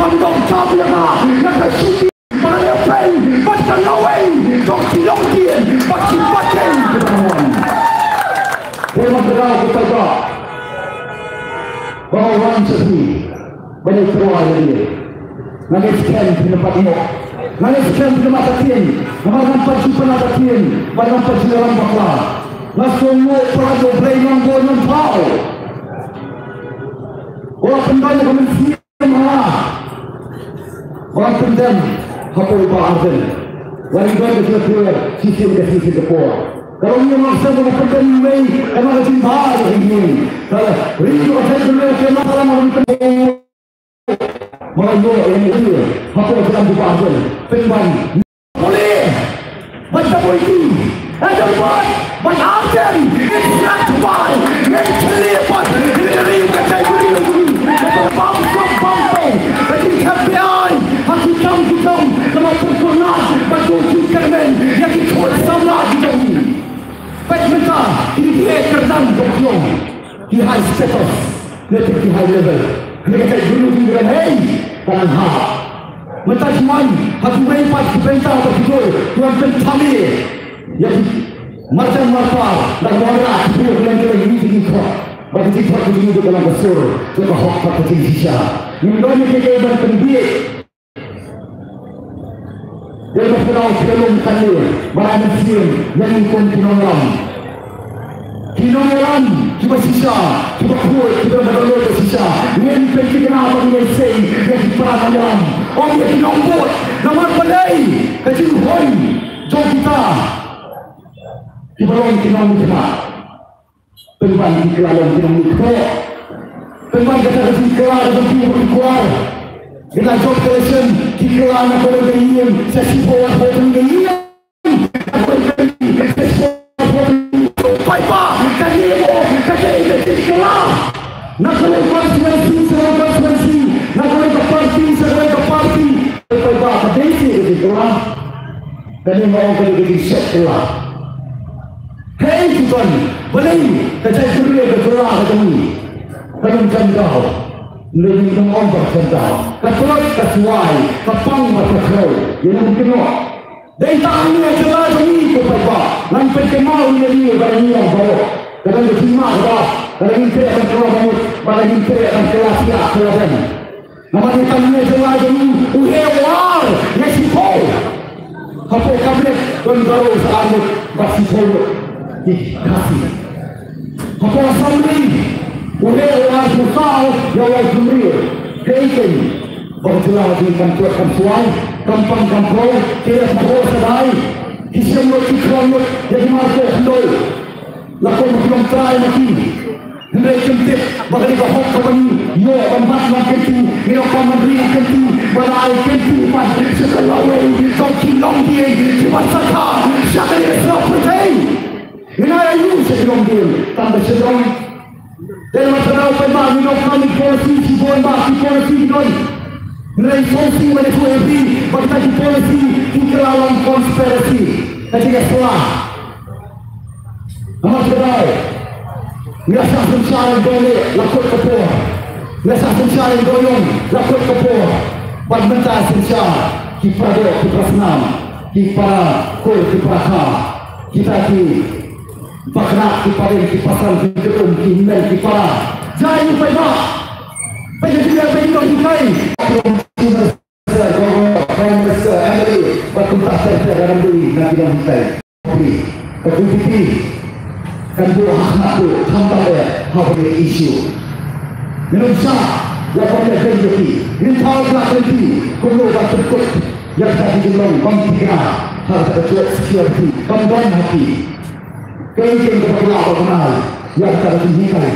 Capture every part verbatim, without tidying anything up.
Kam don kam ïa nga, ïa ka shuki, ba nga pei, bad ka lawei jong ki longdien, bad ki pateng ki ban wan. Te ma ka dei ka kata ba nga wan sha phi ban ïatreilang ïa phi. Nga ngeit skhem phin ïa pat ïoh. Nga ngeit skhem phin ïa mad ka ktien. Namar ngam pat ju pynlong ka ktien bad ngam pat ju ïalam bakla. Nga sngewnguh palat ïa U Blei Nongbuh Nongthaw. Wat pynban ïa ka mynsiem ha nga ban pyndem hapoh i Bah Ardent. Wat ïa ka jingkyrkhu shisien ka shisien ka por. Ka long ïa nga shisha ban pyndem iwei, ka long ka jingbha ïa ka ïing. Ka ri ka jait bynriew ka long ka long ka long ka long. Mala ïoh ïa ngi hapoh jylla jong u Bah Ardent. Pynban. Pule. Ban da boi ti. Ban da boi. Ban Ardent. Ngin sngap bai. Ngin khlieh ban. Ngin ri ka jait bynriew jong ngi. Bam bam bam bam. Ka jingkhep biang. Ha ki kam ki kam. Ka ma pyrkhat. Ban tu ki kyrmen. Ïa ki khun samla ki jong ngi. Peit mynta. Ki dei ki kyrdan jong ki ong. Ki high status, ne ki high level. Kane ka jait bynriew jong ngi, hei, ka nang hap. Mynta ki wan ha kiwei pat ki bynta ba ki dei, ki wan pynthame ïa ki marjan marpa, da ki wanrah ki briew ki leng ki leng, ki jingkhot. Ba ki jingkhot ki jingkhot ka long ka sur, ka hok bad ka jingshisha. Ngim don ïa kiei ban pynbiej. Dei ba ka dei ka long kane ba la mynsiem ïa ngi kum ki nongïalam. Ki nongïalam kiba shisha, kiba khuid, kiba don ba shisha. Ngin pynthikna ba ngin sei ïa ki para nongïalam. Ym ïa ki nongbud, namar balei ka jinghoi jong kita kiba long ki nongmihkhmat. Pynban ki kylla long ki nongmihkhmat. Pynban kata ka jingkylla ka jong ki ba ki kwar. Kata job collection ki kylla na ka bynta ka ïing, sa shiphew wat ka bynta ka ïing. Paidbah, kane mo ka dei ka jingkylla. Na kawei ka constituency sha kawei ka constituency, na kawei ka party sha kawei ka party. Paidbah, ka dei shi ka jingkylla. Kane mo ka dei ka jingsheptieng. Hei ki khun, balei ka jaitbynriew ka jylla ka jong ngi ka long jandau? Ngi ong ba jandau. Ka tlot ka swai, ka pang bad ka khrew. Ïa ngi ki noh. Dei tang ïa ka jylla jong ngi ko paidbah. Ngan pynkynmaw ïa ngi ba ngi ong baroh. Ka dang ka jingma ka, ka dang ngi treh ban kylla bamut, ba ngi treh ban kylla siah kylla beng. Namar ïa kane ka jylla jong ngi u heh u ar ïa shiphew. Hapoh cabinet don baroh sa arngut bad shiphew ngut ki Khasi. Hapoh assembly u heh u ar u saw ïa u Lai Khymriat. Kaei keiñ ba ka jylla jong ngi kam tlot kam swai, kam pang kam khrew, ki ïa pynkhroh sa dei ki shynrut ki khynrut ïa ki mar khyndew. La kum ki nongtrai ma ki. Hynrei kim tip ba ka dei ka hok kaba ngi ïoh ban bat ban kynti, ngi ïoh ban ri ban kynti, ban ai kynti ban sha ka lawei jong ki longdien kiba sa kha sha ka dei ka sla pyrthei. Ngi ai aïu sha ki longdien tang ba sha dong. Dei ma sha dong paidbah ngi ïoh ban policy shibun ba ki policy ki don. Hynrei sngewsih ba dei shu every ba kita ki policy ki kylla long conspiracy. Ka jingïasylla. Namar kata, ngi la shah synshar ïa u dohlieh la kut ka por. Ngi la shah synshar ïa u dohïong la kut ka por. Bad mynta synshar ki para doh ki para snam, ki para kur ki para kha, kita ki bakhlad ki parim ki pasang ki kyrpang ki hynmen ki para. Jai ïa u paidbah. Paidbah ki doh hikai. Prime Minister, Governor, Prime Minister, M L A, bad kumta ter ter ka dang dei na ki dang hikai. Ka P D P kan buh ha khmat buh khamtam eh ha ka issue. Ngin ym shah ïa ka ïa ka ïa ki. Ngin thaw ka lynti kumno ban pynkut ïa ka ki jinglong bym thikna ha ka job security kam don ha ki. Kaei keiñ kaba kylla ba bnai ïa ka jinghikai.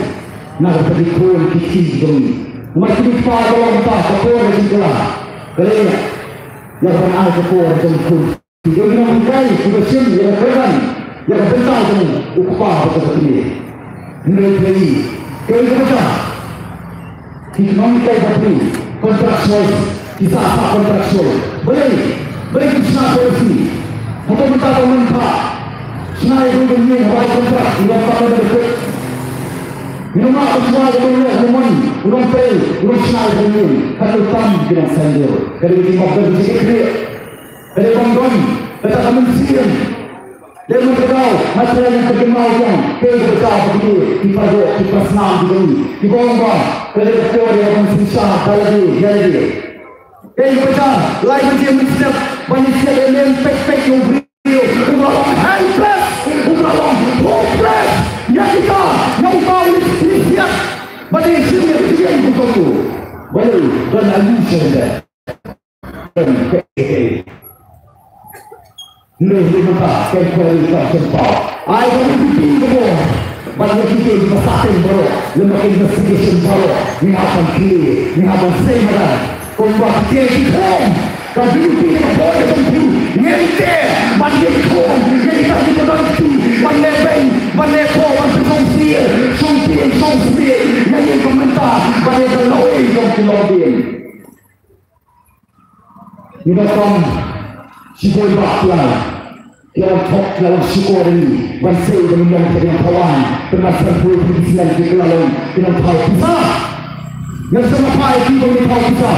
Na ka pyrthei khun ki kti ki jong ngi. Namar kine ki kpa ka long kpa ka por ka jingkylla. Ka lei ïa ka ban ai ka por ka jong khun. Ki jong ngi nonghikai kiba shim ïa ka kyrdan ïa ka bynta jong u kpa bad ka kmie. Hynrei phi ïohi kaei kaba jia. Ki nonghikai ba phi contractual ki sah sah contractual. Balei balei ki shna policy. Hato mynta ka mynta shna ïa ka ïing ba contract ïa ka kpa bad ka kmie. Namar ka shuwa ka ban leh ka ban, u nongtrei, u nongshna ka ban, ka dei tam ki nongsaindur. Ka dei ka jingmap ka jingkitkhlieh. Ka dei ban don kata ka mynsiem. Dei mynta ka daw nga trai ïa ka jingmap jong, kaei kaba jia ba ki, ki para doh, ki para snam ki dei, kiba ong ba ka dei ka por ïa ka ban synshar da lade ïa lade. Kaei kaba jia, lai baje mynstep ban ïa siat ïa lem peit peit ïa u briew. U la long helpless, u la long hopeless. Ïa kita, ïa uta u la siat. Ba dei shim ïa ka jingim ka jong u. Ba dei don a illusion there. Hynrei hynrei mynta ka inquiry kam shym paw. Ai ba ngi kiti ka bor. Ba ngi kiti ka sateng baroh. Lem bad investigation baroh. Ngi hap ban clear, ngi hap ban sei madan. Kumba ki tieng ki thong ka B U P ka poi ka jong phi. Ngin teh ban ïeng thong ïa kita kiba don kti ban leh beiñ ban leh phew ban pynshong sniew shong tieng shong sniew ïa ïing ka mynta ban ïa ka lawei jong ki longdien. Ngi donkam shibun bah kular. Ki la wan thok, ki la wan shukor ïa ngi ban sei ban ïong, ki la wan thaw aiñ, pynban san phew phew percent ki la long ki nongthaw pisa. Ngan sa map ïa ki ba ngi thaw pisa.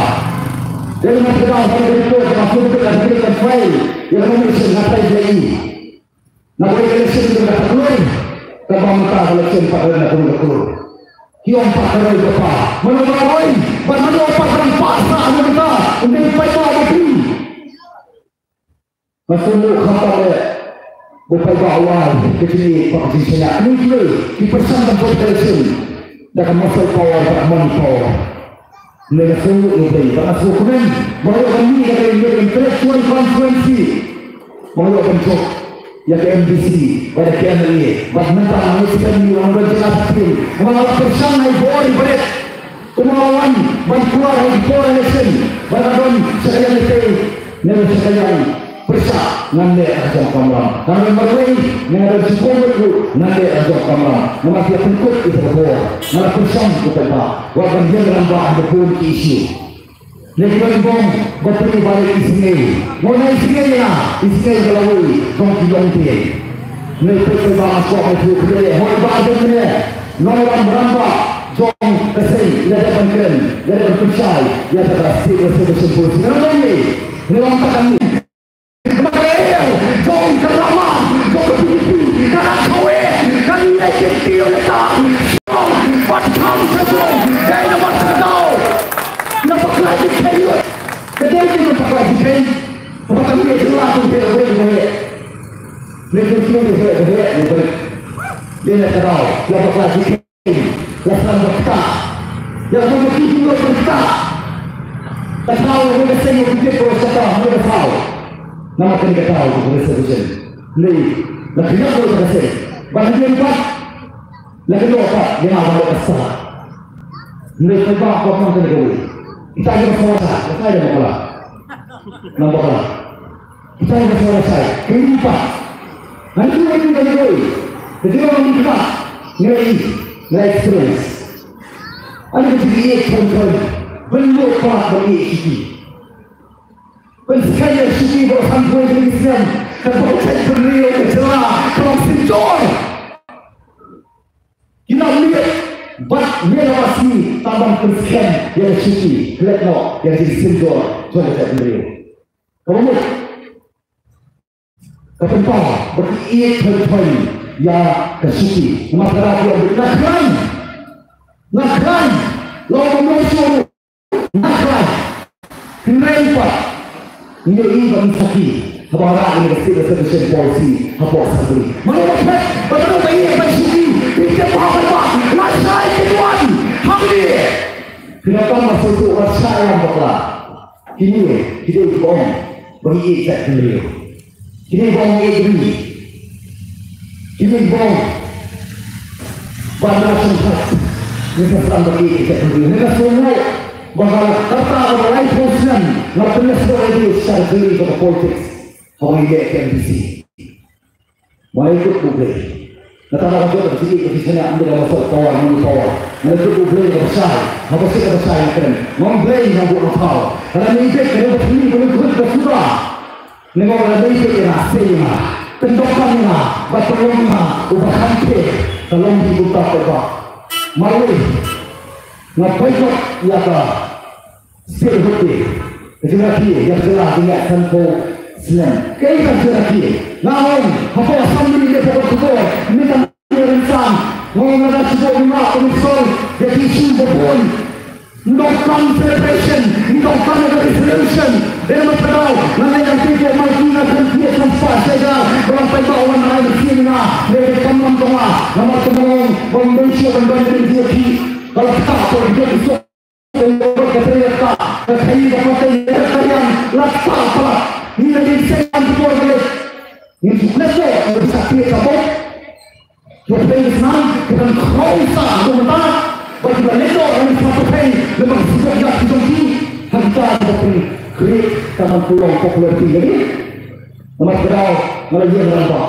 Ïa la ngan kdew ha ka report, ka photo, ka video, ka file. Ïa la ngan mention, nga trai ïa i. Nga poi ka election ka kata kloi. Kaba mynta ka election pat ka kata kloi. Ki ong pat ka roi ka pa. Mano ba roi, bad mano pat ka roi pa sa mynta. Ym dei paidbah ba phi. Nga sngewthuh khamtam eh ba u paidbah u ai ka jingïeit bad ka jingshaniah. Kine ki dei ki pyrshang ban vote election da ka muscle power bad ka money power. Hynrei nga sngewthuh ïa u Blei bad nga sngewkmen ba nga ïoh ban mih na ka intellectual constituency. Ba nga ïoh ban jop ïa ka M D C bad ïa ka M L A bad mynta nga ngeit skhem ïa u nongdon jingïaseng. Nga la pyrshang ai bor ïa barit. Kumba wan ban kular ha ki por election ba nga don sha ka liang lynti ne sha ka liang pyrshah, ngan leh ha ka jong ka kamram. Nga don marwei ne nga don shiphew ngut ruh, ngan leh ha ka jong ka kamram. Namar ki ïa pynkut ïa ka bor. Nga la pyrshang, ko paidbah, wat ban ïeng rangbah ha ka bun ki issue. Ne ki don bong ba pynbeit isynei. Mo na isynei ïa nga, isynei ka lawei jong ki longdien. Ne peit paidbah, nga sngewbha ïa phi, phi leh hoi ba don ne nongïalam rangbah jong ka seng, ïa dei ban kren, ïa dei ban pynshai ïa ka State Reservation Policy. Ngan ong ïa phi, ngan ong ïa phi. Ba ka ïew jong ka lama jong ka B J P ka la kawei, ka ngi ïa ki tiew ïa ka shnong bad kham ka shnong. Dei na wat ka daw na bakla ki kaiut. Ka dei na bakla ki kai. Ba ka ngi ïa ki la tu te la wei na wei. Ne ki tiew ïa ka wei na wei. Dei na ka daw na bakla ki kai. La sdang ba ktah. Ïa ka ba ki ki ba ktah. Ka thaw ka seng ka tip ko sa ka ka thaw. Namar kane ka thaw ka reservation. Nei la khyndiat ko ka seng. Ba ka dien pat. La ka dien pat ïa nga ba ka sa. Nei ka ba ko man kane ka wei. Kita ïa ka sa ka sa ïa ka ba. Namar ka Kita ïa ka sa ka sa. Ka ri pat. Ngan ïa ka ri ka ri. Ka ri ka ri ka ri. Nga experience. Ani ka jingïeit thon thon. Ban ïoh pat ban ïeit shuki. Ban skhem ïa shuki ba san phew snem. Ka ba ka thait ban ïoh ka jylla ka long synjor. Ki nang leit bad ïa la ba sni tang ban pynskhem ïa ka shuki. Klet noh ïa ka jingsynjor jong ka jaitbynriew. Ka mut ka pynpaw ba ki ïeit thoi thoi ïa ka shuki. Namar ka rat ïa nga khlaiñ, nga khlaiñ, long ba mong shuh ruh nga khlaiñ. Hynrei pat ngi ïohi ba ngi sakhi haba ngi rah ïa ka State Reservation Policy hapoh Assembly. Mano ba phet ba ka dei ba ïeit ba shuki. Ki tip ba haba nga shai ki wan hangne. Ki la tang ba shuki, wat shai ïa bakla. Kine ki dei kiba ong ba ngi ïeit jaitbynriew. Kine kiba ong ïeit ri. Kine kiba ong ba na sngewthuh. Ngi sa sdang ba ngi ïeit jaitbynriew. Ngi sa sngewthuh ba ka la kata ka ba laiphew snem nga pynlong sdang ïa sha ka jylliew ka politics. Haba ngi leh ka M D C. Nga ïakut U Blei. Nga tang ba ka jong ka jingïeit ka jingshaniah ym dei ka muscle power, money power. Nga ïakut U Blei kaba shai. Haba shit kaba shai nga kren. Ngam Blei nga buh na phaw. Ka la mih beit ka dei ba thni ba ïakut ka suda. Nga ong la dei beit ïa nga, sei ïa nga. Pyndonkam ïa nga. Ba pynlong ïa nga uba kham pher. Ka long hi kumta paidbah. Marwei nga boycott ïa ka State Hood Day. Ka jingrakhe ïa ka jylla jingïaid sanphew snem. Kaei ka jingrakhe? Nga ong hapoh Assembly ne hapoh Khubor, mynta nga rynsan, nga ong nga da shu buh ïa ka issue ba bun. Ym donkam celebration, ym donkam ïa ka resolution. Dei namar kata nga leit ïa ka marquee, nga kren ïa ka spah shajar ba la paidbah wan ai mynsiem ïa nga. Dei kam lam tang nga, namar kata nga ong ba ym dei shuh ban ban ïa ki. Ka la ktah, ka la ktah. Ka trei ka, ka khaii ka pateng ka khaii la kpa palat. Ngi la ïeng seng am por ka leit. Ngi shu klet noh, ngi shu klet ka bok. Ka pateng ka snam, ka dang khraw sa ka mata. Ba ki ba leit noh, ngi shu pateng, lem bad ka sibuk ïa ki jong ki. Ha kita ka pateng, create ka man pulong popularity lagi. Namar ka daw, nga la ïeng rangbah.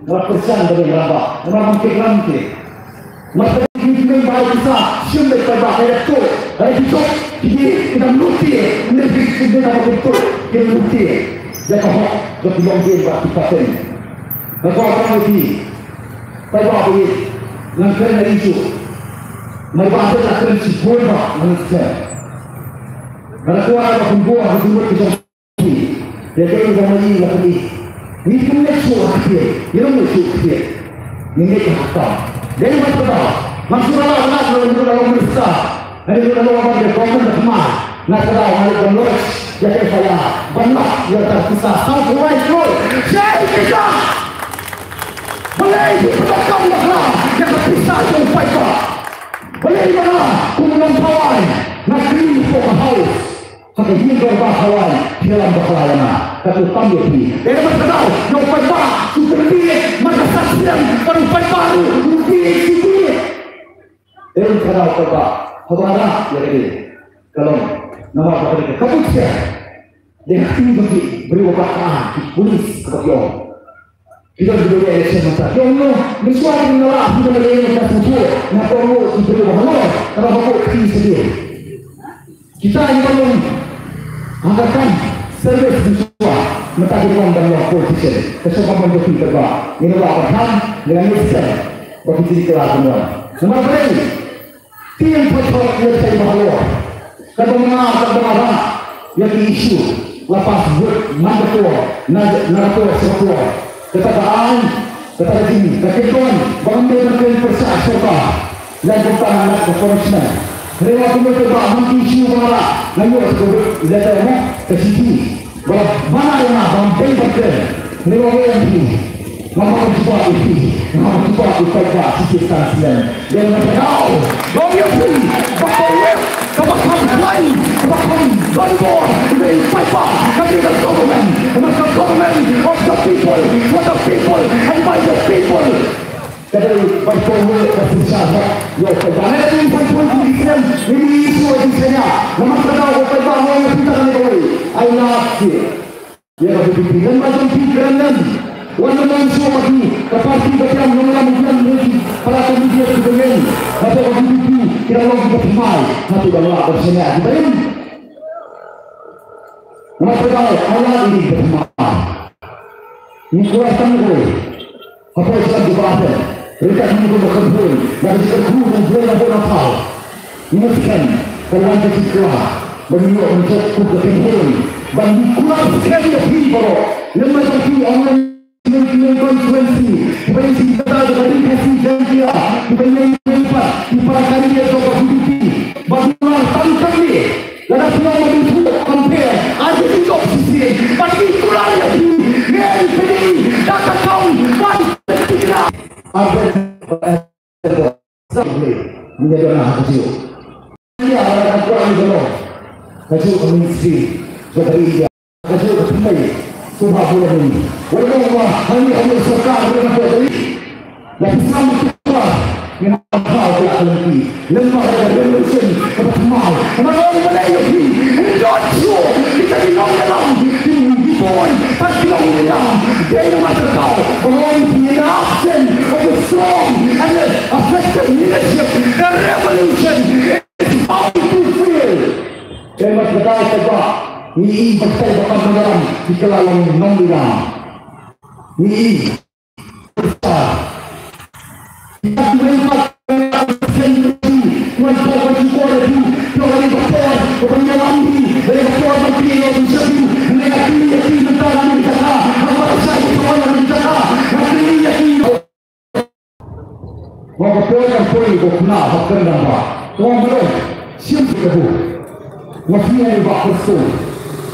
Nga pyrshang ba dei raba, nga ram ke ram ke. Nga pyrshang ki bai pisa, shim dei paidbah ka ïa tu, ka ïa tu, ki ki dang luti, ne ki ki dang luti, ki luti. Ïa ka hok, ïa ki long dei ba ki paten. Nga kwah ban ïa ki, paidbah ba ïa, nga kren na issue. Nga ba te la kren shi bun ba, nga kren. Nga kwah ba kum bun, ba kum bun ki jong Ïa dei ba ma ïohi la phi. Ngi kim leit shuh ha ktieh. Ngi long leit shuh ktieh. Ngi leit ha ktieh. Dei ba kata. Ngam shu la lad na ngi la long minister. Ngi la long ban da government da kma. Na ka daw ngi la long leit. Ïa ka FIR ban lap ïa ka pisa saw phew lai klur. Shai pisa. Balei phi pyndonkam ïa ka, ïa ka pisa jong u paidbah? Balei ma nga kum u nongkhawai nga kylli hapoh ka house? Ha ka ïing dorbar Hawaii, phi lam bakla ïa nga. Katu tam ïa phi. Dei namar kata daw, ïa u paidbah, u pynbieit, man ka sat snem, bad u paidbah ruh, u bieit, u bieit. Dei namar kata daw paidbah, haba rah ïa kane ka long, namar ba kane ka butcher. Dei ha kti jong ki briew ba ka, ki police kaba ki ong. Ki don ki briew election mynta. Ki ong no, mynshuwa ki nala, ki don election mynta, ki ong no, ki briew ba halor, kaba ba ko kti sendiri. Kita ngi ban long ha ka kam service mynshuwa, mynta ki ban long politician. Ka sngewbha ban jop ïa ka ba ngi la ban tham, ngi la ngeit skhem ba ki jingkhlaiñ ka mon. Namar balei? Tieng phathok ïa ka ba halor. Ka ba nga, ka ba nga rah ïa ki issue. La pass vote man ka por, na na ka por sha ka por. Kata ka aiñ, kata ka jing, ka kyndon ba ngam dei ban kren pyrshah sorkar. Lane kumta nga ngat ka punishment. Hynrei nga kumno te ba man ki issue ba nga rah, nga ïoh ka vote letter mo ka shithi. Ba la bana ïa nga ba ngam dei ban kren. Hynrei nga ong ïa phi, nga ong jubab ïa phi, nga ong jubab ïa u paidbah shithi san snem. Dei na ka daw, nga ong ïa phi, ba ka web kaba kham khlaiñ, kaba kham don bor, dei u paidbah, ka dei ka government, ka government of the people, for the people, and by the people. Ka dei ban pynlong ka pisa hok ïa u paidbah. Nga dei ban pynlong ki snem, ïa ki issue ki senya. Namar kata u paidbah mo ïa phi ta ka dei kawei. Ai lad ki ïa ka VPP. Lem bad jong phi kren lem. Wan lem bad jong phi ka party ba phi ïam nongïalam nongïalam ïa ki para candidate kiba ïeng. Hato ka VPP ki dang long kiba thymmai. Hato dang lah ban senya kiba ïeng. Namar kata ai lad ïa ki kiba thymmai. Ngi kwah tang ko. Hapoh jong ka ba te. Rita kini ko ba kan pun. Ba ka jingkyrkhu kan pun ba na pau. Ngi mut kan. Ka wan ka jingkyrkhu. Ba ngi ïoh ban jop kum ka kan pun. Ba ngi kwah kan ïa phi baroh. Lem bad jong phi ong lem lem lem constituency. Ba ngi sing kata ka ring ka sing jam pia. Ba ngi lem lem pat. Ki para kari ïa jong ka VPP. Ba ngi wan tang kami. Lada phi ong ba phi compare, ar phi jop shisien, bad phi kular ïa phi, ngi phi da ka kaum ban pyntikna. Ar phi ngi don ha ka jiw. Ïa, lada ka kular ïa ka long. Ka jiw ka ministry, ka dari ïa. Ka jiw ka thymmai. Sngewbha phi ong ïa ngi. Wei ong ba, hangne hangne sorkar ka dari. La pisa mynta, ngin ym khaw ïa ka lynti. Lem bad ka revolution kaba thymmai. Kaba ong ba dei ïa phi, ngin don shuh kita ki nongïalam, ki bun bad ki nongïalam. Dei namar kata, ba ong phi in the absence of a strong and a, a Leadership, the revolution is bound to fail. Te mat ka dei ka ba, ngi i ba tei ba ka mangaram, ki kala long nong ila. Ngi i. Wa ka poi ka poi ko khna ha kyrdan ba. Ko mano sim ka bu. Wa fi ni ba ko so.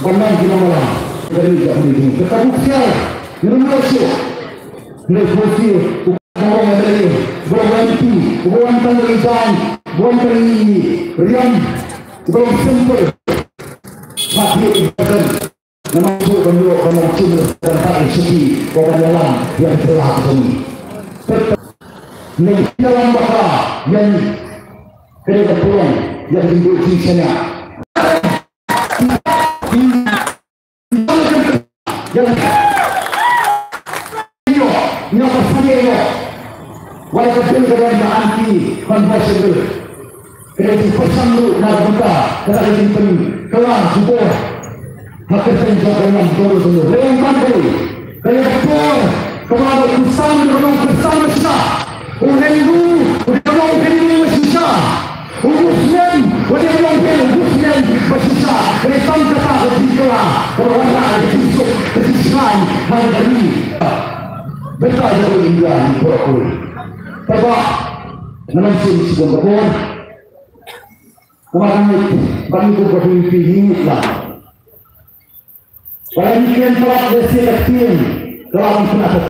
Ba nang ki na mala. Dari ja ni ni. Ka bu sia. Ni mano so. Ni ko si. Ko ko ni ni. Ko wa ni ti. Ko wa ni tan ni jan. Ko wa ni tan ni riam. Ko simple. Pati. Namar tu ban ïoh ban long kum ban tak ïa shuki ko ban ïalam ïa ka jylla ka jong ngi. Peit ne ïalam bakla ïa ngi. Ka dei ka pulong ïa ka jingduh jingshaniah. Ïa ïoh ïa ka saniah ïoh. Wala ka bil ka don ïa anti conversion bill. Ka dei jingpyrshang ruh na ka bynta ka dei jingpynkylla jubor ha ka seng jong ka imam jong ka seng. Hynrei ban ka dei ka ïa ka por kaba u Khristan u long Khristan ba shisha. U Hindu u dei u long Hindu ba shisha. U Muslim u dei u long Muslim ba shisha. Hynrei tang kata ka jingkylla kaba wanrah ka jingsuk ka jingshngaiñ ha ka ri. Bynta jong ka India ni por kur. Taba nga lam sien shibun ka por. Kumba ngi, ba ngi kum ka V P P ngi ngeit lang. Ba ngi kren palat da sien da ktien, ka la ong kena ka